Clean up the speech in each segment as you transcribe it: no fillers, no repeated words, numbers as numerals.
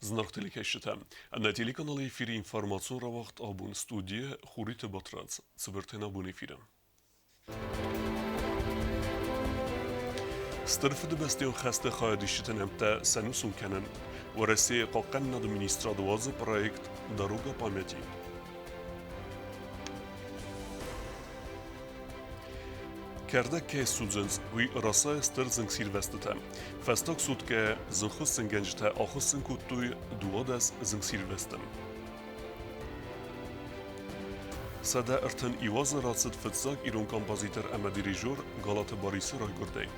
Зынаргъ телекӕсджытӕ, нӕ телеканалы эфиры информацион рауагъд абон студийы Хуриты Батрадз. Цыбыртӕн абон эфиры. Стыр Фыдыбӕстӕйон хӕсты хайадисджыты нӕмттӕ сӕнусон кӕнын. Уӕрӕсейы хъахъхъӕнынады министрад уадзы проект «Дорога памяти». Кӕрдӕг кӕй судзынц, уый расайы стыр зынгсирвӕзтытӕ. Фӕстаг суткӕ зынгхуыссынгӕнджытӕ ахуыссын кодтой 12 зынгсирвӕзты. 131 азы рацыд фыццаг ирон композитор ӕмӕ дирижер Галаты Барисы райгуырдӕй.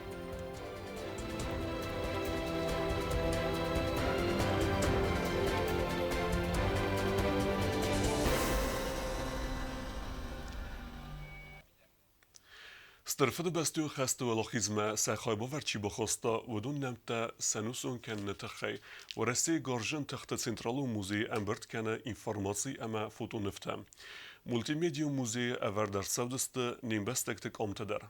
Стыр Фыдыбӕстӕйон хӕсты уӕлахизмӕ сӕ хайбавӕрд чи бахаста, уыдон нӕмттӕ сӕнусон кӕныны тыххӕй Уӕрӕсейы Гарзджын тыхты Централон музейы ӕмбырд кӕны информаци ӕмӕ фотонывтӕ. Мультимедион музейы ӕвӕрд ӕрцӕудзысты не мбӕстӕгты къамтӕ дӕр.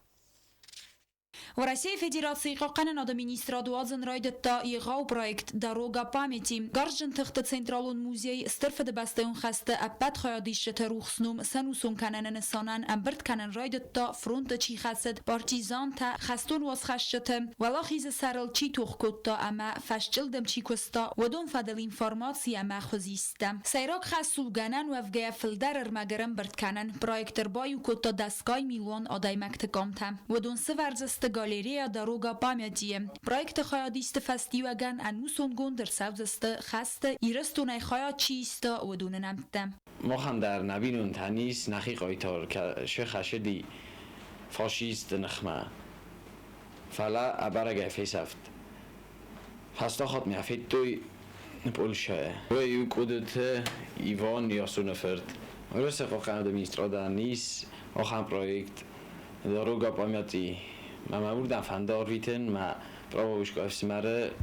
Уӕрӕсейы Федерацийы Хъахъхъӕнынады министрад уадзын райдыдта егъау проект «Дорога памяти». Гарзджын тыхты Централон музей Стыр Фыдыбӕстӕйон хӕсты ӕппӕт хайадисджыты рухс ном сӕнусон кӕныны нысанӕн ӕмбырд кӕнын райдыдта, фронты чи хӕцыд, партизантӕ, хӕстон уацхӕсджыты, Уӕлахизы сӕрыл чи тох кодта ӕмӕ фӕсчъылдым чи куыста, уыдон фӕдыл информаци ӕмӕ хуызисттӕ. Сӕйраг хӕс у, гӕнӕн уӕвгӕйӕ фылдӕр ӕрмӕг ӕрӕмбырд кӕнын. Проект ӕрбаиу кодта дӕсгай милуан адӕймӕгты къамтӕ. Уыдон сывӕрдзысты галерея «Дорога памяти»-йы. Проекты хайадисты фӕстиуӕгӕн ӕнусонгонд ӕрцӕудзысты хӕсты Ирыстонӕй хайад чи иста, уыдоны нӕмттӕ. Махӕн дӕр нӕ бинонтӕн ис нӕхи хъайтар, се хӕсыди фашистты ныхмӕ, фӕлӕ ӕбӕрӕгӕй фесӕфт. Фӕстаг хатт мӕ федтой Польшӕйы. Уый у Къуыдыты Иван Ясоны фырт. Уӕрӕсе хъахъхъӕнады министрадӕн ис ахӕм проект «Дорога памяти». Мӕ мӕ уырдӕм фӕнды арвитын мӕ правовышкӕ ӕфсымӕры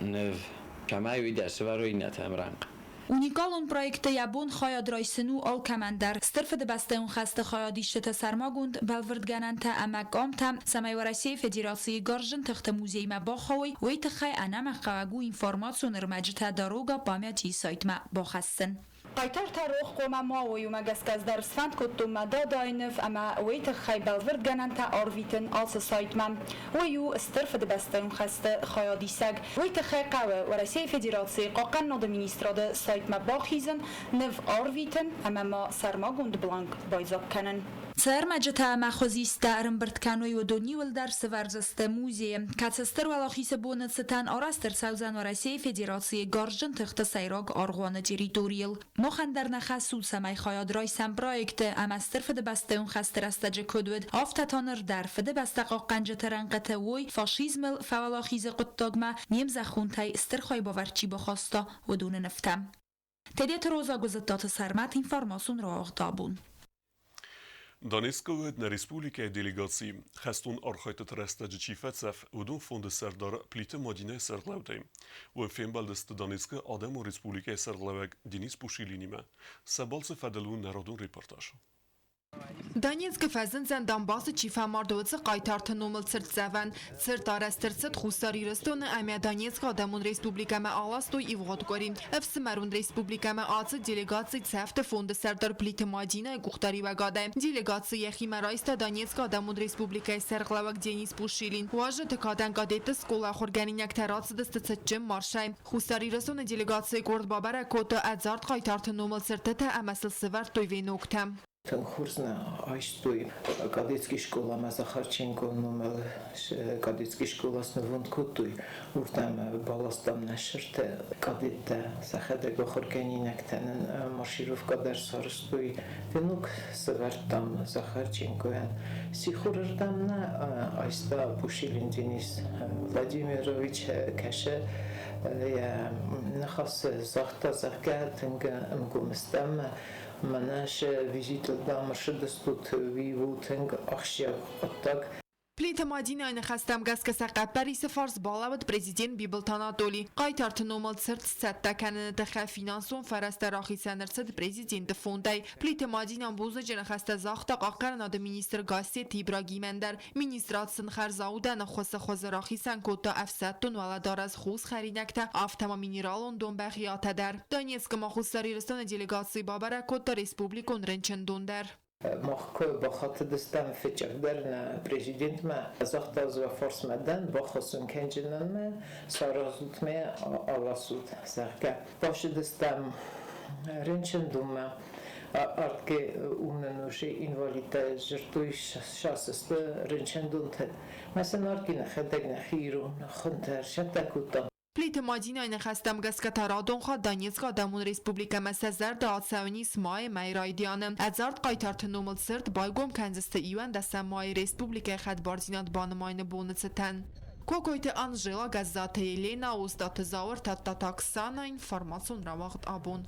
ныв, кӕмӕй уый дӕр сӕвӕрой иннӕты ӕмрӕнхъ. Уникалон проекты йӕ бон хайад райсын у алкӕмӕн дӕр. Стыр Фыдыбӕстӕйон хӕсты хайадисджыты сӕрмагонд бӕлвырдгӕнӕнтӕ ӕмӕ къамтӕ, цӕмӕй Уӕрӕсейы Федерацийы Гарзджын тыхты музеймӕ бахауой, уый тыххӕй ӕнӕмӕнгхъӕуӕг у информацион ӕрмӕджытӕ Дорога памяти-йы сайтмӕ бахӕссын. Хъайтартӕ рох хъуамӕ ма уой, уымӕ гӕсгӕ ӕз дӕр сфӕнд кодтон мӕ дадайы ныв ӕмӕ уый тыххӕй бӕлвырдгӕнӕнтӕ арвитын ацы сайтмӕ. Уый у Стыр Фыдыбӕстӕйон хӕсты хайадисӕг. Уый тыххӕй хъӕуы Уӕрӕсейы Федерацийы Хъахъхъӕнынады министрады сайтмӕ бахизын, ныв арвитын ӕмӕ ма сӕрмагонд бланк байдзаг кӕнын. Цы ӕрмӕджытӕ ӕмӕ хуызисттӕ ӕрӕмбырд кӕной, уыдон иуылдӕр сӕвӕрдзысты музейы, кӕцы Стыр Уӕлахизы боны цытӕн арӕзт ӕрцӕудзӕн Уӕрӕсейы Федерацийы Гарзджын тыхты сӕйраг аргъуаны территорийыл. Махӕн дӕр нӕ хӕс у, цӕмӕй хайад райсӕм проекты ӕмӕ Стыр Фыдыбӕстӕйон хӕсты рӕстӕджы куыд уыд, афтӕ та ныр дӕр Фыдыбӕстӕ хъахъхъӕнджыты рӕнхъыты уой фашизмыл фӕуӕлахизы хъуыддагмӕ не мзӕххонтӕй стыр хайбавӕрд чи бахаста, уыдоны нывтӕ. Тедеты Роза Гуызыдтаты Сӕрмӕт информацион рауагъд абон. Донецкы уӕд нӕ республикӕйы делегаци хӕстон архайдтыты рӕстӕджы чи фӕцӕф, уыдон фонды сӕрдар Плиты Мадинӕйы сӕргълӕудӕй. Уым фембӕлдысты Донецкы Адӕмон Республикӕйы сӕргълӕууӕг Денис Пушилинимӕ. Сӕ балцы фӕдыл у народон репортаж. Донецкы фӕзындзӕн Донбассы чи фӕмард, уыцы хъайтарты номыл цыртдзӕвӕн. Цырт арӕзт ӕрцыд Хуссар Ирыстоны ӕмӕ Донецкы Адӕмон Республикӕмӕ аластой ивгъуыд къуыри. Ӕфсымӕрон республикӕмӕ ацыд делегаци Цӕфты фонды сӕрдар Плиты Мадинӕйы къухдариуӕгадӕй. Делегаци йӕхимӕ райста Донецкы Адӕмон Республикӕйы сӕргълӕууӕг Денис Пушилин. Уазджыты кадӕн кадетты скъола ахуыргӕнинӕгтӕ рацыдысты цытджын маршӕй. Хуссар Ирыстоны делегацийы къорд бабӕрӕг кодта ӕдзард хъайтарты номыл цыртытӕ ӕмӕ сыл сӕвӕрдтой веноктӕ. Тынг хорз нӕ айстой кадетский скъоламӕ Захарченко номыл кадетский скъола снывонд кодтой. Уырдӕм баластам нӕ сыртӕ, кадеттӕ сӕхӕдӕг ахуыргӕнинӕгтӕ нын маршировкӕ дӕр сарӕзтой. Венок сӕвӕрдтам Захарченкойӕн. Сихорырдӕм нӕ айста Пушилин Денис Владимирович кӕсы йӕ ныхасы загъта, зӕгъгӕ, тынг ӕнгом стӕм. Мӕнӕ сӕ визитыл дам ӕрцыдыстут, уый у тынг ахсджиаг хъуыддаг. Плиты Мадинӕйы ныхӕстӕм гӕсгӕ сӕ хъӕппӕрисы фарс балӕууыд президент Бибылты Анатоли. Хъайтарты номыл цырт сцӕттӕ кӕныны тыххӕй финансон фӕрӕзтӕ рахицӕн ӕрцыд президенты фондӕй. Плиты Мадинӕ бузныджы ныхӕстӕ загъта хъахъхъӕнынады министр Гассеты Ибрагимӕн дӕр. Министрад сын хӕрзаудӕн ӕххуысы хуызы рахицӕн кодта ӕфсӕддон уӕлӕдарӕс, хус хӕринӕгтӕ, афтӕ ма минералон дон бӕгъиатӕ дӕр. Донецкы ма Хуссар Ирыстоны делегаци бабӕрӕг кодта республикон рынчындон дӕр. Мах ку бахатыдыстӕм фыццагдӕр нӕ президентмӕ, загъта уӕ фарсмӕ дӕн, баххуыс уын кӕнджынӕн мӕ, саразут мӕ, аласут, зӕгъгӕ. Бацыдыстӕм рынчындонмӕ, ардгӕ уым нын уже инвалидтӕ дзырдтой сасысты рынчындонтӕ. Мӕ сын ардги нӕхӕдӕг нӕхи ирон хуынтӕ ӕрцӕттӕ кодтам. Плиты Мадинӕйы ныхӕстӕм гӕсгӕ та радон хатт Донецкы Адӕмон Республикӕмӕ сӕ зӕрдӕ ацӕуынис майы мӕйы райдианы. Ӕдзард хъайтарты номыл цырт байгом кӕндзысты иуӕндӕсӕм майы республикӕйы хӕдбардзинад банымайыны боны цытӕн. Кокойты Анжела, Гӕззаты Елена, Остъаты Зауыр, Тадтаты Оксана, информацион рауагъд абон.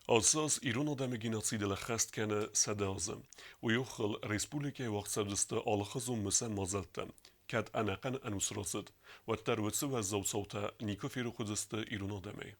Ацы аз ирон адӕмы геноцидыл ӕххӕст кӕны 100 азы. Уый охыл республикӕйы уагъд цӕудзысты алыхуызон мысӕн мадзӕлттӕ. Кӕд ӕнӕхъӕн ӕнус рацыд, уӕддӕр уыцы уӕззау цаутӕ никуы ферох уыдзысты ирон адӕмӕй.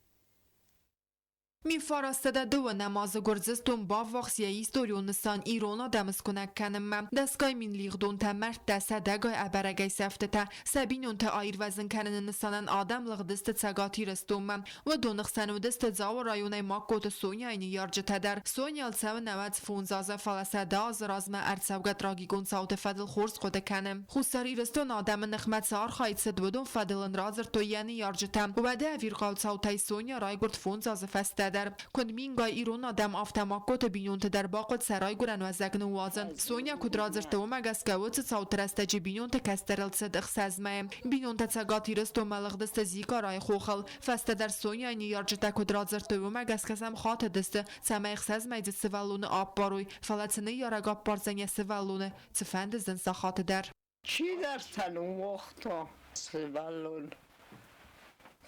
1902 азы Гуырдзыстон баввахс йӕ историон нысан ирон адӕмы скуынӕг кӕнынмӕ. Дӕсгай мин лигъдонтӕ, мӕрдтӕ, сӕдӕгай ӕбӕрӕгӕй сӕфтытӕ, сӕ бинонтӕ аирвӕзын кӕныны нысанӕн адӕм лыгъдысты Цӕгат Ирыстонмӕ. Уыдоны хсӕн уыдысты Дзауы районӕй Магкоты Соняйы ныййарджытӕ дӕр. Соня цӕуы 95 азы, фӕлӕ 100 азы размӕ ӕрцӕугӕ трагикон цауты фӕдыл хорз хъуыды кӕны. Хуссар Ирыстоны адӕмы ныхмӕ цы архайд цыд, уыдон фӕдыл ын радзырдтой йӕ ныййарджытӕ. Уӕдӕ ӕвирхъау цаутӕй Соня райгуырд 5 азы фӕстӕдӕр. Куыд мингай ирон адӕм, афтӕ Магкоты бинонты дӕр бахъуыд сӕ райгуырӕн уӕзӕг ныууадзын. Соня куыд радзырдта, уымӕ гӕсгӕ уыцы цауты рӕстӕджы бинонты кӕстӕрыл цыд 6 мӕйы. Бинонтӕ Цӕгат Ирыстонмӕ лыгъдысты Зикъарайы хохыл. Фӕстӕдӕр Соняйы ныййарджытӕ куыд радзырдтой, уымӕ гӕсгӕ сӕм хатыдысты, цӕмӕй 6 мӕйдзыд сывӕллоны аппарой, фӕлӕ цы ныййарӕг аппардзӕн йӕ сывӕллоны, цыфӕнды зын сахаты дӕр. Чидӕртӕ ныууагъта сывӕллон,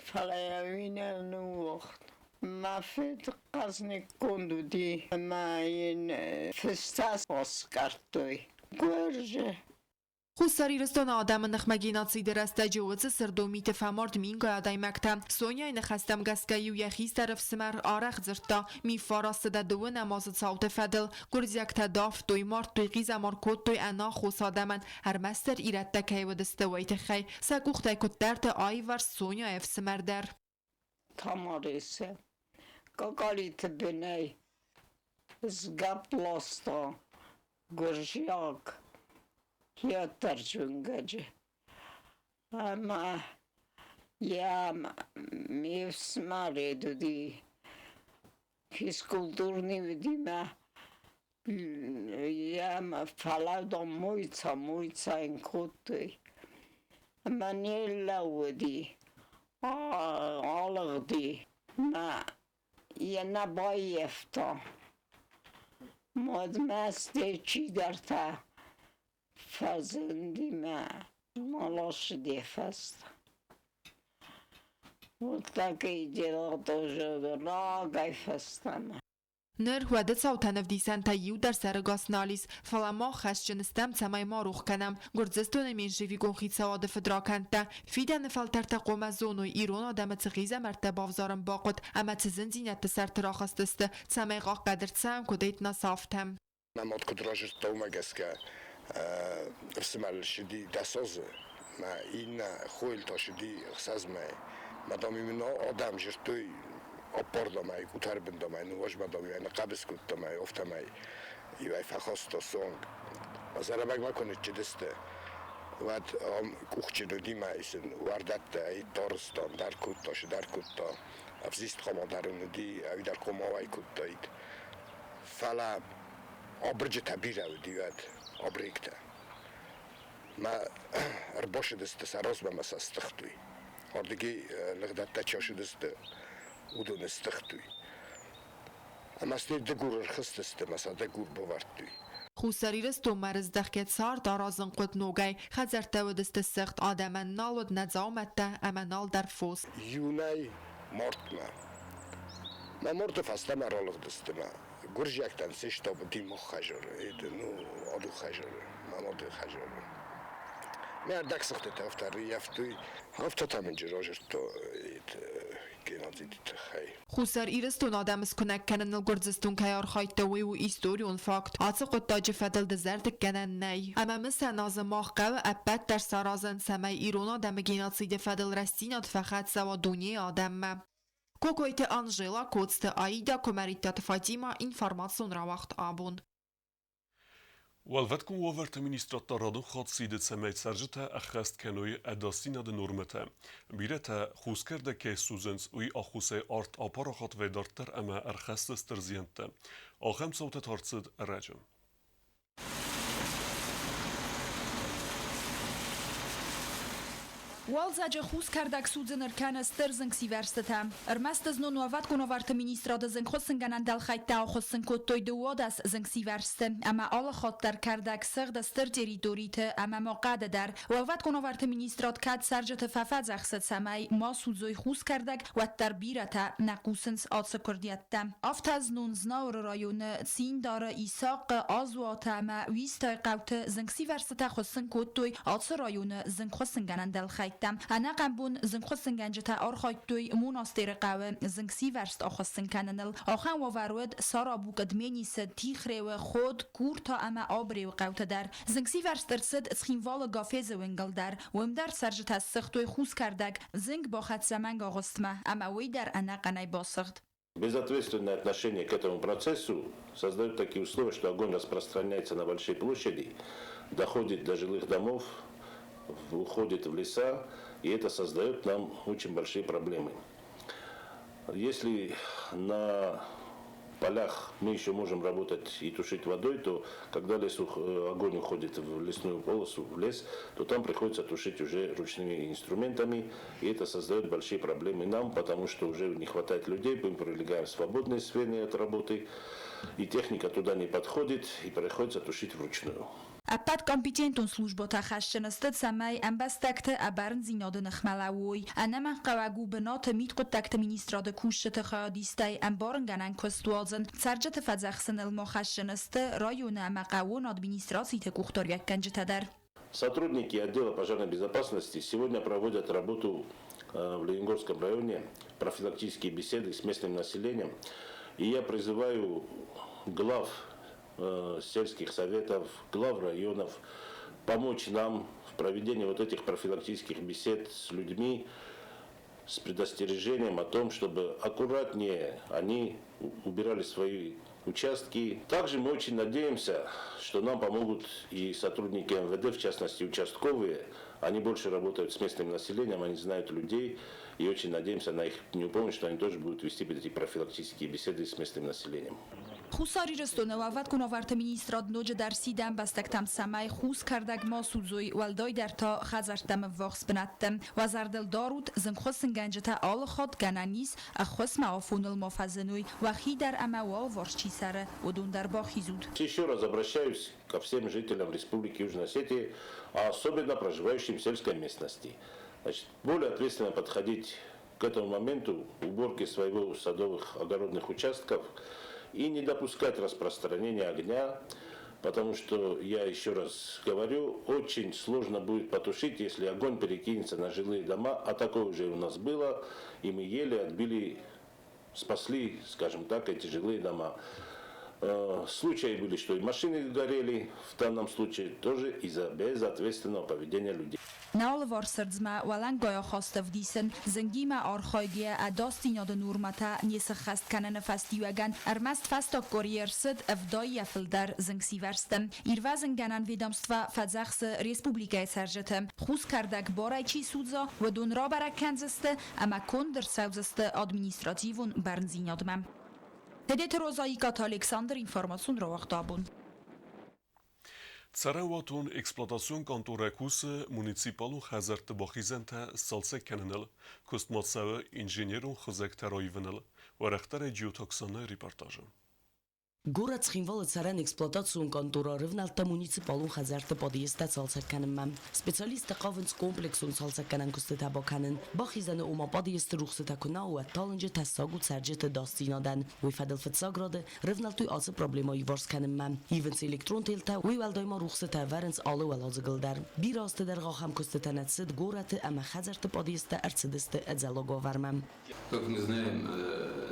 фӕлӕ йӕ уый нӕ ныууагъта. Мӕ фыд хъӕзныггонд уыди ӕмӕ йын фыстӕ аскъӕрдтой. Гуырдзы. Хуссар Ирыстоны адӕмы ныхмӕ геноциды рӕстӕджы уыцы сырдон миты фӕмард мингай адӕймӕгтӕ. Соняйы ныхӕстӕм гӕсгӕ-иу йӕ хистӕр ӕфсымӕр арӕх дзырдта, 1932 азы цауты фӕдыл. Гуырдзиӕгтӕ давтой, мардтой, хъизӕмар кодтой ӕнаххос адӕмӕн, ӕрмӕстдӕр ирӕттӕ кӕй уыдысты, уый тыххӕй. Сӕ къухтӕй куыддӕрты аиварс Соняйы ӕфсымӕр дӕр. Тамаресы Какалиты бынӕй сгӕпп ласта гуырдзиаг театрзонгӕджы ӕмӕ йӕ ме фсымӕр уыди, физкультурный уыди мӕ йӕм фӕлӕудон мойца-мойца йын кодтой. Ӕмӕ не лӕууыди, алыгъди мӕ йӕ нӕ баййӕфта. Мадмӕ стӕй чидӕртӕ фӕзынди мӕ ма ласыди фӕстӕ. Вот такие дела тоже рагӕй фӕстӕмӕ. Ныр уӕды цаутӕн ӕвдисӕнтӕй иу дӕр сӕрӕгас нал ис, фӕлӕ мах хӕсджын стӕм, цӕмӕй ма рох кӕнӕм Гуырдзыстоны меньшевикон хицауады фыдракӕндтӕ. Фидӕны фӕлтӕртӕ хъуамӕ зоной, ирон адӕмы цы хъизӕмӕрттӕ бавзарын бахъуыд ӕмӕ цы зындзинӕдты сӕрты рахызтысты, цӕмӕй хъахъхъӕд ӕрцӕуӕм куыд этнос, афтӕ. Мӕ мад куыд разырдта, уымӕ гӕсгӕ ӕфсымӕр ссыди 10 азы, мӕ иннӕ хойыл та ссыди 6 мӕйы. Мӕ дам ын адӕм зыдтой аппардам ӕй, къутӕрбындам ӕй, ныууазмӕдам ӕй, ныхъхъӕбыс кодтам ӕй, афтӕмӕй иу ӕй фӕхаста цонг. Зӕрӕмӕгмӕ куы ныччыдысты, уӕд ам къухджын уыди мӕ сын уӕрдӕттӕ тарстам дӕр кодта, сыдӕр кодта. Ӕвзист хъама дӕр ын уыди, ӕви дӕр хъомауӕй кодтаид. Фӕлӕ абырджытӕ бирӕ уыди уӕд, абректӕ. Мӕ ӕрбасыдысты сӕ размӕ мӕ сӕ стыхтой. Ардыгӕй лыгъдӕттӕ чи ацыдысты, уыдоны стыхтой. Ӕмӕ стӕй дыгур ӕрхызтысты мӕ сӕ дыгур бавӕрдтой. Хуссар Ирыстонмӕ рыздӕхгӕ цард аразын хъуыд ногӕй. Хӕдзӕрттӕ уыдысты сыгъд, адӕмӕн нал уыд нӕ дзаумӕттӕ ӕмӕ нал дӕр фос. Июнӕй мартмӕ. Мӕ марты фӕстӕмӕ ралыгъдысты мӕ гуырдзиӕгтӕн се штабы Тимох хӕдзары, ну, Аду хӕдзары, мӕ мады хӕдзары. Мӕ ӕрдӕгсыгъдтытӕ афтӕ ӕрыййӕфтой. Афтӕ та мын разырдта геноциды тыххӕй. Хуссар Ирыстон адӕмы скуынӕг кӕныныл Гуырдзыстон кӕй архайдта, уый у историон факт. Ацы хъуыддаджы фӕдыл дызӕрдыггӕнӕн нӕй. Ӕмӕ мысӕн азы мах хъӕуы ӕппӕт дӕр саразын, цӕмӕй ирон адӕмы геноциды фӕдыл рӕстдзинад фӕхӕццӕ уа дунейы адӕммӕ. Кокойты Анжела, Коцты Аида, Куымӕридтаты Фатимӕ, информацион рауагъд абон. Уӕлвӕткон уавӕрты министрадтӕ радон хатт сиды, цӕмӕй цӕрджытӕ ӕххӕст кӕной ӕдасдзинады нормӕтӕ. Бирӕтӕ хусгӕрдӕг кӕй судзынц, уый аххосӕй арт апарахат вӕййы дарддӕр ӕмӕ ӕрхӕссы стыр зиӕнттӕ. Ахӕм цаутӕ та ӕрцыд ӕрӕджы. Уалдзӕджы хус кӕрдӕг судзын ӕркӕны стыр зынгсивӕрзтытӕ. Ӕрмӕст знон уӕвӕткон уавӕрты министрады зынгхуыссынгӕнӕн дӕлхӕйттӕ ахуыссын кодтой 12 зынгсивӕрзты ӕмӕ алы хатт дӕр кӕрдӕг сыгъд стыр территориты ӕмӕ ма хъӕды дӕр. Уӕлвӕткон уавӕрты министрад кӕд цӕрджыты фӕфӕдзӕхсы, цӕмӕй ма судзой хус кӕрдӕг, уӕддӕр бирӕтӕ нӕ хъусынц ацы куырдиӕттӕ. Афтӕ знон Знауыры районы Циндары, Исахъы, Азуаты ӕмӕ Уистӕйы хъӕуты зынгсивӕрзтытӕ хуыссын кодтой ацы районы зынгхуыссынгӕнӕн дӕлхӕйттӕ. Ӕнӕхъӕн бон зынгхуыссынгӕнджытӕ архайдтой монастыры хъӕуы зынгсивӕрзт ахуыссын кӕныныл. Ахӕм уавӕр уыд Сарабукъы, Дменисы, Тихреуы, Ход, Курта ӕмӕ Абреуы хъӕуты дӕр. Зынгсивӕрзт ӕрцыд Цхинвалы Гафезы уынгыл дӕр. Уым дӕр цӕрджытӕ ссыгътой хус кӕрдӕг, зынг бахӕццӕ мӕнг агъуыстмӕ, ӕмӕ уый дӕр ӕнӕхъӕнӕй басыгъд. Безответственное отношение к этому процессу создает такие условия, что огонь распространяется на большие площади, доходит до жилых домов, уходит в леса, и это создает нам очень большие проблемы. Если на полях мы еще можем работать и тушить водой, то когда лес, огонь уходит в лесную полосу, в лес, то там приходится тушить уже ручными инструментами, и это создает большие проблемы нам, потому что уже не хватает людей, мы прилегаем в свободные сферы от работы, и техника туда не подходит, и приходится тушить вручную. Ӕппӕт компетентон службӕтӕ хӕсджын сты, цӕмӕй ӕмбӕстӕгты ӕбӕрндзинады ныхмӕ лӕууой. Ӕнӕмӕнгхъӕуӕг у бынаты мидхъуыддӕгты министрады кусджыты хайадистӕй ӕмбарынгӕнӕн куыст уадзын. Цӕрджыты фӕдзӕхсыныл ма хӕсджын сты районы ӕмӕ хъӕууон администрациты къухдариуӕггӕнджытӕ дӕр. Сотрудники отдела пожарной безопасности сегодня проводят работу в Ленингорском районе, профилактические беседы с местным населением. И я призываю глав сельских советов, глав районов помочь нам в проведении вот этих профилактических бесед с людьми, с предостережением о том, чтобы аккуратнее они убирали свои участки. Также мы очень надеемся, что нам помогут и сотрудники МВД, в частности участковые. Они больше работают с местным населением, они знают людей. И очень надеемся на их помощь, что они тоже будут вести эти профилактические беседы с местным населением. Хуссар Ирыстоны уӕлвӕткон уавӕрты министрад ноджыдӕр сиды ӕмбӕстӕгтӕм, цӕмӕй хус кӕрдӕг ма судзой, уӕлдайдӕр та хӕдзӕрттӕм ӕввахс бынӕтты. Уӕ зӕрдыл дарут, зынгхуыссынгӕнджытӕ алы хатт гӕнӕн ис, ӕххуысмӕ афоныл ма фӕзыной, уӕхи дӕр ӕмӕ уӕ алыварс чи цӕры, уыдон дӕр бахизут. Еще раз обращаюсь ко всем жителям Республики Южная Осетия, а особенно проживающим в сельской местности. Значит, более ответственно подходить к этому моменту уборки своего садовых огородных участков и не допускать распространения огня, потому что, я еще раз говорю, очень сложно будет потушить, если огонь перекинется на жилые дома, а такое уже у нас было, и мы еле отбили, спасли, скажем так, эти жилые дома. Случаи были, что и машины горели, в данном случае тоже из-за безответственного поведения людей. Нӕ алыварс ӕрдзмӕ уӕлӕнгай ахаст ӕвдисын, зынгимӕ архайгӕйӕ ӕдасдзинады нормӕтӕ не сыххӕст кӕныны фӕстиуӕгӕн ӕрмӕст фӕстаг къуырийы ӕрцыд 70-йӕ фылдӕр зынгсивӕрзты. Ирвӕзынгӕнӕн ведомство фӕдзӕхсы республикӕйы цӕрджыты, хус кӕрдӕг барӕй чи судза, уыдон рабӕрӕг кӕндзысты ӕмӕ конд ӕрцӕудзысты административон бӕрндзинадмӕ. Тедеты Роза, Икъаты Александр, информацион рауагъд абон. Цӕрӕнуатон эксплуатацион къанторӕ кусы муниципалон хӕдзӕртты бахизӕнтӕ сцалцӕг кӕныныл, куыст ма цӕуы инженерон хызӕгтӕ раивыныл, уӕрӕхдӕрӕй Джиоты Оксанӕйы репортажы. Горӕт Цхинвалы цӕрӕн эксплуатацион къантора ӕрывнӕлдта муниципалон хӕдзӕртты подъездтӕ цалцӕг кӕнынмӕ. Специалисттӕ хъавынц комплексон цалцӕггӕнӕн куыстытӕ бакӕнын. Бахизӕны ома подъездты рухсытӕ куы нӕ, уӕд талынджы тӕссаг у цӕрджыты ӕдасдзинадӕн. Уый фӕдыл фыццаг рады рывнӕлдтой ацы проблемӕ иуварс кӕнынмӕ. Ивынц электрон телтӕ, уый уӕлдай ма рухсытӕ ӕвӕрынц алы уӕладзыгыл дӕр. Бирӕ азты дӕргъы ахӕм куыстытӕ нӕ цыд горӕты ӕмӕ хӕдзӕртты подъездтӕ ӕрцыдысты ӕдзӕллаг уавӕрмӕ. Как мы знаем,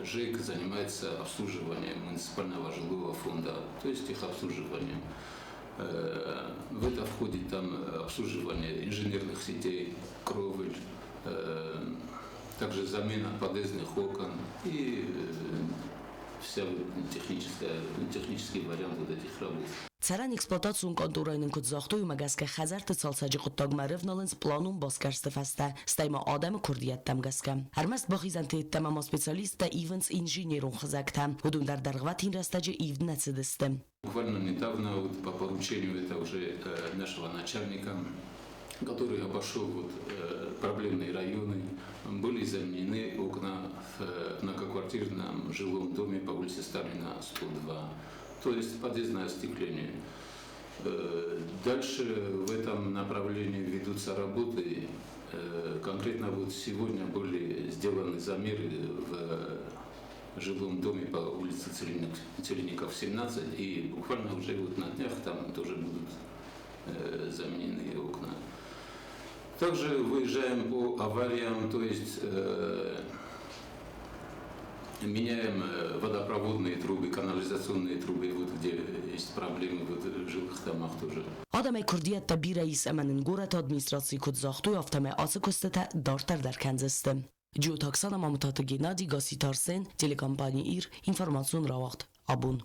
ЖЭК занимается обслуживанием муниципального жилого фонда, то есть их обслуживанием. В это входит там обслуживание инженерных сетей, кровель, также замена подъездных окон и вся техническая, технический вариант вот этих работ. Цӕрӕн эксплуатацион къанторӕй нын куыд загътой, уымӕ гӕсгӕ хӕдзӕртты цалцӕджы хъуыддагмӕ ӕрӕвналынц планон басгӕрсты фӕстӕ, стӕй ма адӕмы куырдиӕттӕм гӕсгӕ. Ӕрмӕст бахизӕнты йеддӕмӕ ма специалисттӕ ивынц инженерон хызӕгтӕ. Уыдон дӕр дӕргъвӕтин рӕстӕджы ивд нӕ цыдысты. Буквально недавно вот по поручению это уже нашего начальника, который обошел вот проблемные районы, были заменены окна в многоквартирном жилом доме по улице Сталина, 102, то есть подъездное остекление. Дальше в этом направлении ведутся работы. Конкретно вот сегодня были сделаны замеры в жилом доме по улице Целинников, 17, и буквально уже вот на днях там тоже будут заменены окна. Также выезжаем по авариям, то есть меняем водопроводные трубы, канализационные трубы, вот где есть проблемы вот в жилых домах тоже. Адӕмӕй куырдиӕттӕ бирӕ ис ӕмӕ нын горӕты администрацийы куыд загътой, афтӕмӕй ацы куыстытӕ дарддӕр дӕр кӕндзысты. Джиоты Оксана, Мамытаты Геннадий, Гасситы Арсен, телекомпани «Ир», информацион рауагъд «Абон».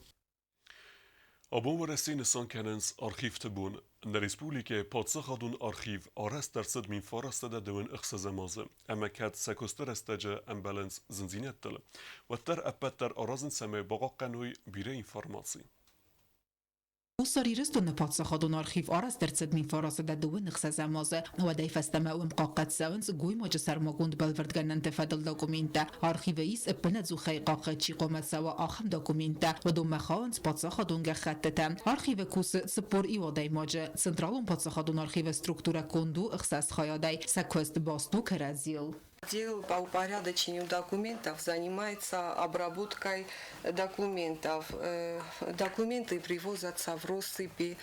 Абон Уӕрӕсейы нысан кӕнынц архивты бон. Нӕ республикӕйы паддзахадон архив арӕзт ӕрцыд 1926 азы ӕмӕ кӕд сӕ куысты рӕстӕджы ӕмбӕлынц зындзинӕдтыл, уӕддӕр ӕппӕт дӕр аразынц, цӕмӕй бахъахъхъӕной бирӕ информаци. Хуссар Ирыстоны паддзахадон архив арӕзт ӕрцыд 1926 азы. Уӕдӕй фӕстӕмӕ уым хъахъхъӕд цӕуынц гоймаджы сӕрмагонд бӕлвырдгӕнӕнты фӕдыл документтӕ. Архивы ис ӕппынӕдзухӕй хъахъхъӕд чи хъуамӕ цӕуа, ахӕм документтӕ. Уыдонмӕ хауынц паддзахадон гӕххӕттытӕ. Архивы кусы 41 адӕймаджы. Централон паддзахадон архивы структурӕ конд у ӕхсӕз хайадӕй. Сӕ куыст баст у кӕрӕдзийыл. Отдел по упорядочению документов занимается обработкой документов. Документы привозятся в россыпи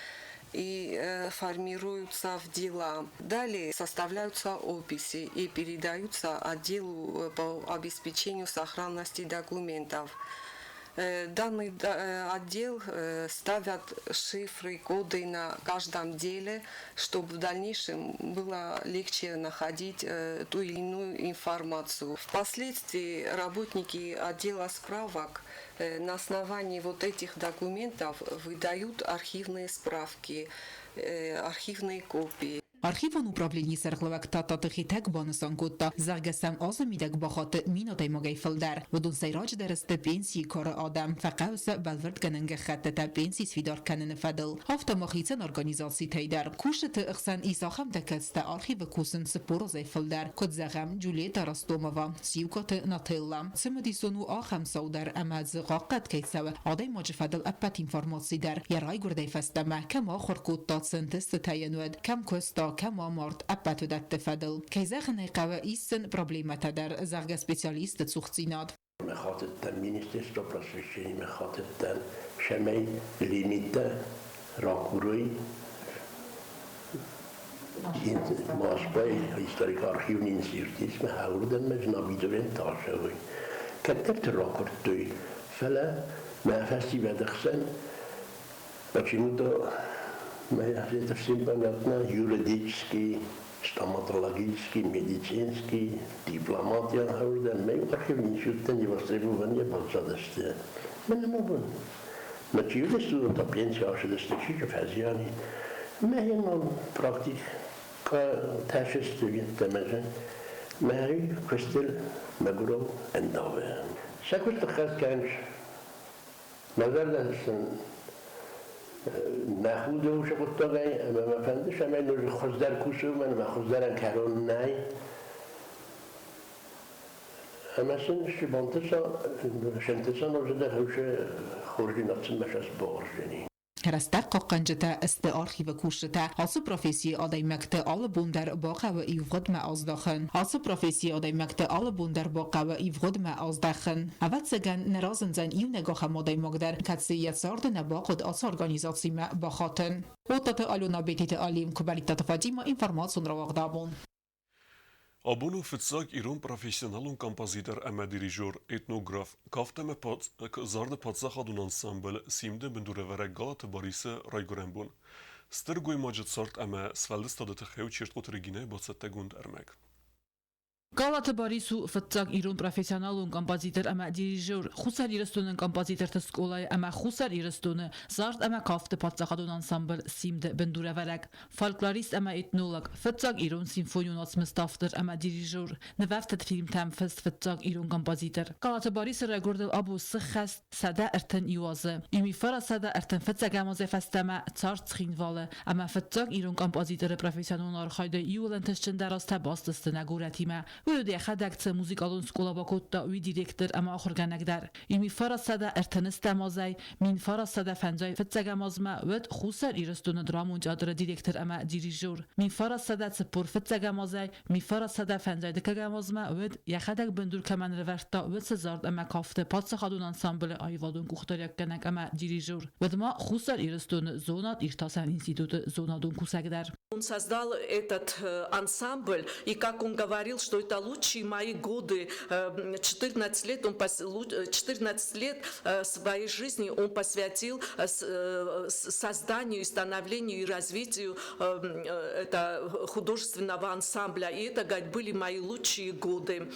и формируются в дела. Далее составляются описи и передаются отделу по обеспечению сохранности документов. Данный отдел ставят шифры, коды на каждом деле, чтобы в дальнейшем было легче находить ту или иную информацию. Впоследствии работники отдела справок на основании вот этих документов выдают архивные справки, архивные копии. Архивон управленийы сӕргълӕууӕг Тадтаты Хетӕг банысан кодта, зӕгъгӕ сӕм азы мидӕг бахатты 1000 адӕймагӕй фылдӕр. Уыдон сӕйраджыдӕр сты пенсийы кары адӕм, фӕхъӕуы сӕ бӕлвырдгӕнӕн гӕххӕттытӕ пенси сфидар кӕныны фӕдыл. Афтӕ ма хицӕн организацитӕй дӕр. Кусджыты хсӕн ис ахӕмтӕ, кӕцытӕ архивы кусынц 40 азӕй фылдӕр. Куыд зӕгъӕм, Джульетта Ростомова, Сиукъаты Нателла. Цымыдисон у ахӕм цау дӕр, ӕмӕ дзы хъахъхъӕд кӕй цӕуы адӕймаджы фӕдыл ӕппӕт информаци дӕр. Йӕ райгуырдӕй фӕстӕмӕ кӕм ахуыр кодта, цы ӕнтыстытӕ йын уыд, кӕм куыста, кӕм амард, ӕппӕт уыдӕтты фӕдыл. Кӕй зӕгъын ӕй хъӕуы, ис сын проблемӕтӕ дӕр, зӕгъгӕ, специалистты цухдзинад. Хатыдтӕн Министерство просвещения, хатыдтӕн, цӕмӕй лимиттӕ ракурой Москвайы историк архивный институтмӕ уырдӕм ӕз абитуриент ацӕуой. Кӕддӕрты ракуырдтой, фӕлӕ мӕ фӕсивӕды хсӕн почему-то это всем понятно, юридический, стоматологический, медицинский, дипломатия уырдӕм мӕ архивный институттӕ не востребование баззадысты. Мӕ мӕ Мӕ чи уыдысты, уыдон та пенсийы ацыдысты, чи фӕзиан и. Мӕ практик тӕсысты йеддӕмӕ мӕ куыстыл мӕгуырау ӕндавы. Сӕ куысты хӕс кӕныс. Мӕ зӕрдӕ сын нӕ худы уыцы хъуыддагӕй ӕмӕ мӕ фӕнды, цӕмӕй ноджы хуыздӕр кусы, уымӕн ӕмӕ хуыздӕрӕн кӕрон нӕй. Ӕмӕ сын цы бантыса, сӕнтыса ноджыдӕр хӕусы хорздзинад сын мӕ сӕ бауарздзӕни. Рӕстӕг хъахъхъӕнджытӕ сты архивы кусджытӕ. Ацы профессийы адӕймӕгты алы бон дӕр бахъӕуы ивгъуыдмӕ аздӕхын. Ацы профессийы адӕймӕгты алы бон дӕр бахъӕуы ивгъуыдмӕ аздӕхын. Ӕвӕццӕгӕн, нӕ разындзӕн иунӕг ахӕм адӕймаг дӕр, кӕцы йӕ царды нӕ бахъуыд ацы организацимӕ бахатын. Оттаты Алена, Бететы Алим, Куыбӕлиттаты Фатимӕ, информацион рауагъд Абон. Абон у фыццаг ирон профессионалон композитор ӕмӕ дирижер, этнограф, кафт ӕмӕ зарды паддзахадон ансамбль Симд-ы бындурӕвӕрӕг Галаты Барисы райгуырӕн бон. Стыр гоймаджы цард ӕмӕ сфӕлдыстады тыххӕй у Чертхъоты Регинӕйы бацӕттӕгонд ӕрмӕг. Галаты Барис у фыццаг ирон профессионалон композитор ӕмӕ дирижер, Хуссар Ирыстоны композиторты скъолайы ӕмӕ Хуссар Ирыстоны зард ӕмӕ кафты паддзахадон ансамбль Симд-ы бындурӕвӕрӕг, фольклорист ӕмӕ этнолог, фыццаг ирон симфонион уацмысты автор ӕмӕ дирижер, нывӕфтыд фильмтӕм фыст фыццаг ирон композитор. Галаты Барисы райгуырдыл абон сыххӕст 131 азы. Иу 931 азӕй фӕстӕмӕ цард Цхинвалы ӕмӕ фыццаг ирон композиторы профессионалон архайды иууыл ӕнтыстджындӕр азтӕ баст сты нӕ горӕтимӕ. Уый уыд йӕхӕдӕг цы музыкалон скъола бакодта, уый директор ӕмӕ ахуыргӕнӕг дӕр. 1930 азӕй 1951 азмӕ уыд Хуссар Ирыстоны драмон театры директор ӕмӕ дирижер. 1941 азӕй 1952 азмӕ уыд, йӕхӕдӕг бындур кӕмӕн ӕрӕвӕрдта, уыцы зард ӕмӕ кафты паддзахадон ансамблы аивадон къухдариуӕггӕнӕг ӕмӕ дирижер. Уыд ма Хуссар Ирыстоны зонад-иртасӕн институты зонадон кусӕг дӕр. Он создал этот ансамбль, и как он говорил, что это лучшие мои годы, 14 лет, он 14 лет своей жизни он посвятил созданию, становлению и развитию это художественного ансамбля. И это, говорит, были мои лучшие годы.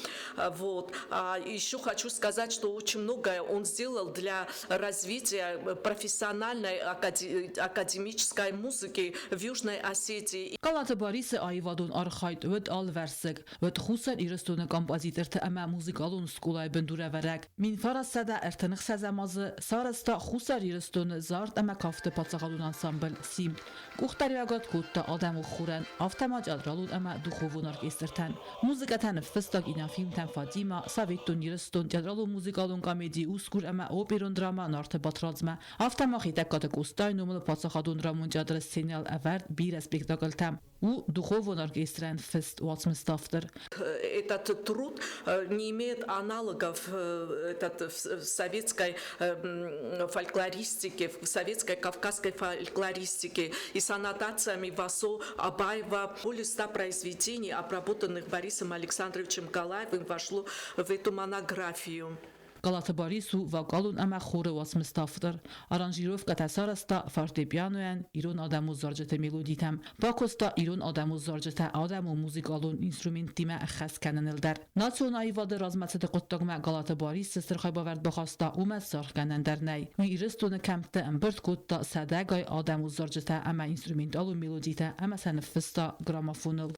Вот. А еще хочу сказать, что очень многое он сделал для развития профессиональной академической музыки в Южной Осетии. Галаты Барисы аивадон архайд уыд алывӕрсыг. Уыд Хуссар Ирыстоны композиторты ӕмӕ музыкалон скъолайы бындурӕвӕрӕг. 1936 азы сарӕзта Хуссар Ирыстоны зард ӕмӕ кафты паддзахадон ансамбль Симд. Къухдариуӕгад кодта адӕмон хорӕн, афтӕ ма театралон ӕмӕ духовон оркестртӕн. Музыкӕтӕ ныффыста кинофильмтӕн Фатима, Советон Ирыстон, театралон музыкалон комеди Усгур ӕмӕ оперон драмӕ Нарты Батрадзмӕ. Афтӕ ма Хетӕгкаты Къостайы номыл паддзахадон драмон театры сценӕйыл ӕвӕрд бирӕ спектакльтӕ. У духовон оркестрӕн фыст уацмысты автор. Этот труд не имеет аналогов этот, в советской фольклористике, в советской кавказской фольклористике. И с аннотациями Васо Абаева более 100 произведений, обработанных Борисом Александровичем Галаевым, вошло в эту монографию. Галаты Барис у вокалон ӕмӕ хоры уацмысты автор. Аранжировкӕтӕ сарӕзта фортепианойӕн ирон адӕмон зарджыты мелодитӕм. Бакуыста ирон адӕмон зарджытӕ адӕмон музыкалон инструменттимӕ ӕххӕст кӕныныл дӕр. Национ аивады размӕцыды хъуыддагмӕ Галаты Барис цы стыр хайбавӕрд бахаста, уымӕ саргъгӕнӕн дӕр нӕй. Уый Ирыстоны кӕмтты ӕмбырд кодта сӕдӕгай адӕмон зарджытӕ ӕмӕ инструменталон мелодитӕ ӕмӕ сӕ ныффыста граммофоныл.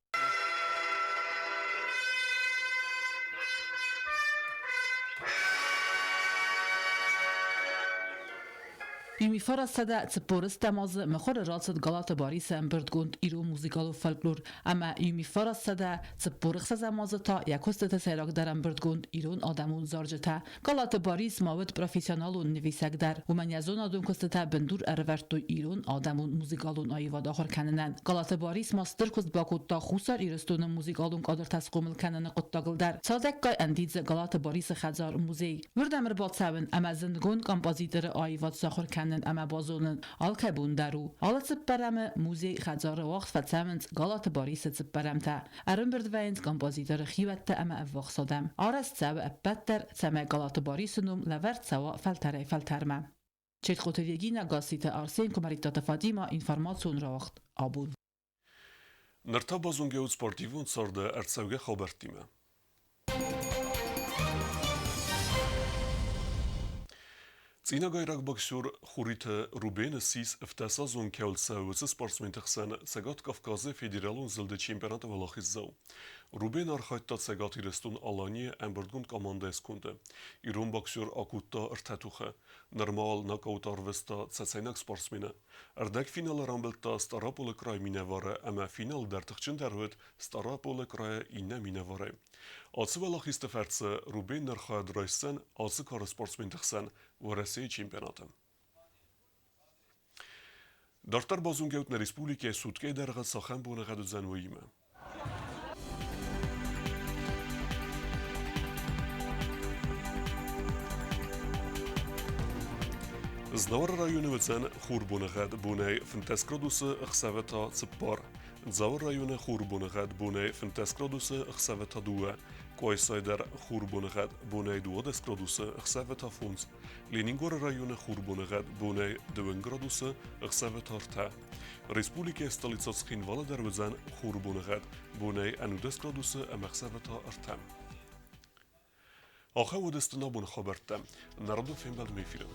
1940 азы мыхуыры рацыд Галаты Барисы ӕмбырдгонд ирон музыкалон фольклор ӕмӕ 1946 азы та йӕ куыстыты сӕйрагдӕр ӕмбырдгонд ирон адӕмон зарджытӕ. Галаты Барис ма уыд профессионалон нывисӕг дӕр. Уымӕн йӕ зонадон куыстытӕ бындур ӕрӕвӕрдтой ирон адӕмон музыкалон аивад ахуыр кӕнынӕн. Галаты Барис ма стыр куыст бакодта Хуссар Ирыстоны музыкалон кадртӕ схъомыл кӕныны хъуыддагыл дӕр. Цадӕггай ӕндидзы Галаты Барисы хӕдзар-музей. Уырдӕм ӕрбацӕуын ӕмӕ зындгонд композиторы аивад сахуыр кӕнын ӕмӕ базонын алкӕй бон дӕр у. Алы цыппӕрӕмы музей хӕдзары уагъд фӕцӕуынц Галаты Барисы цыппӕрӕмтӕ. Ӕрӕмбырд вӕййынц композиторы хиуӕттӕ ӕмӕ ӕввахс адӕм. Арӕзт цӕуы ӕппӕт дӕр, цӕмӕй Галаты Барисы ном лӕвӕрд цӕуа фӕлтӕрӕй-фӕлтӕрмӕ. Четхъоты Регинӕ, Гасситы Арсен, Куымӕридтаты Фатимӕ, информацион рауагъд Абон. Ныр та базонгӕ ут спортивон царды ӕрцӕугӕ хабӕрттимӕ. Цъинагайраг боксер Хуриты Рубен ссис ӕвддӕсазон кӕуыл цӕуы, уыцы спортсменты хсӕн Цӕгат Кавказы федералон зылды чемпионаты уӕлахиздзау. Рубен архайдта Цӕгат Ирыстон-Аланийы ӕмбырдгонд командӕйы сконды. Ирон боксер акодта ӕртӕ тохы. Нырма уал нокаут арвыста цӕцӕйнаг спортсмены. Ӕрдӕгфиналы рамбылдта Стъараполы крайы минӕвары ӕмӕ финалы дӕр тыхджындӕр уыд Стъараполы крайы иннӕ минӕварӕй. Ацы уӕлахизты фӕрцы Рубен ныр хайад райсдзӕн ацы кары спортсменты хсӕн Уӕрӕсейы чемпионаты. Дарддӕр базонгӕут нӕ республикӕйы суткӕйы дӕргъы цахӕм боныгъӕд уыдзӕн, уыимӕ. Знауыры районы уыдзӕн хурбоныгъӕд бонӕй 15 градусы, ӕхсӕвы та 4. Дзауы районы хурбоныгъӕд бонӕй 15 градусы, ӕхсӕвы та 2. Къуайсайы дӕр хурбоныгъӕд бонӕй 12 градусы, ӕхсӕвы та 5. Ленингоры районы хурбоныгъӕд бонӕй 2 градусы, ӕхсӕвы та 3. Республикӕйы столицӕ Цхинвалы дӕр уыдзӕн хурбоныгъӕд бонӕй 11 градусы ӕмӕ ӕхсӕвы та 3. Ахӕм уыдысты нӕ боны хабӕрттӕ. Народон фембӕлдмӕ эфиры.